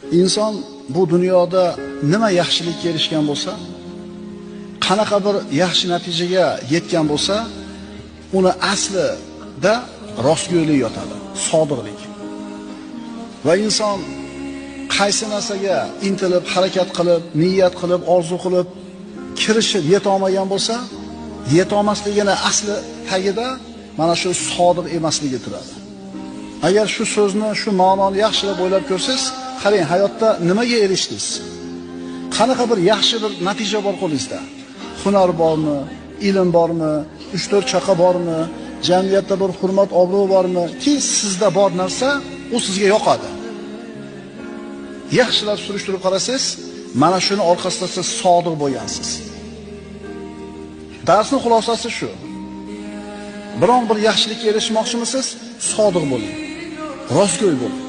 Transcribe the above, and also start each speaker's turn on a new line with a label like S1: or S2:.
S1: Inson bu dunyoda nima yaxshilikka erishgan bo'lsa, qanaqa bir yaxshi natijaga yetgan bo'lsa, uni aslida rostgo'ylik yotadi, sodiqlik. Va inson qaysi narsaga intilib, harakat qilib, niyat qilib, orzu qilib, kirishib yeta olmagan bo'lsa, yeta olmasligini asli tagida mana shu sodiq emasligi turadi. Agar shu so'zni, shu ma'noni yaxshilab o'ylab ko'rsangiz, qarang, hayotda nimaga erishdingiz? Qanaqa bir yaxshi bir natija bor qo'lingizda? Hunar bormi, ilm bormi, 3-4 chaqa bormi, jamiyatda bir hurmat, obro' bormi? Ki sizda bor narsa, u sizga yoqadi. Yaxshilab surishtirib qarasangiz, mana shuni orqasida siz sodiq bo'lgansiz. Darsning xulosasi shu. Biron bir yaxshilikka erishmoqchimisiz? Sodiq bo'ling. Rostgo'y bo'ling.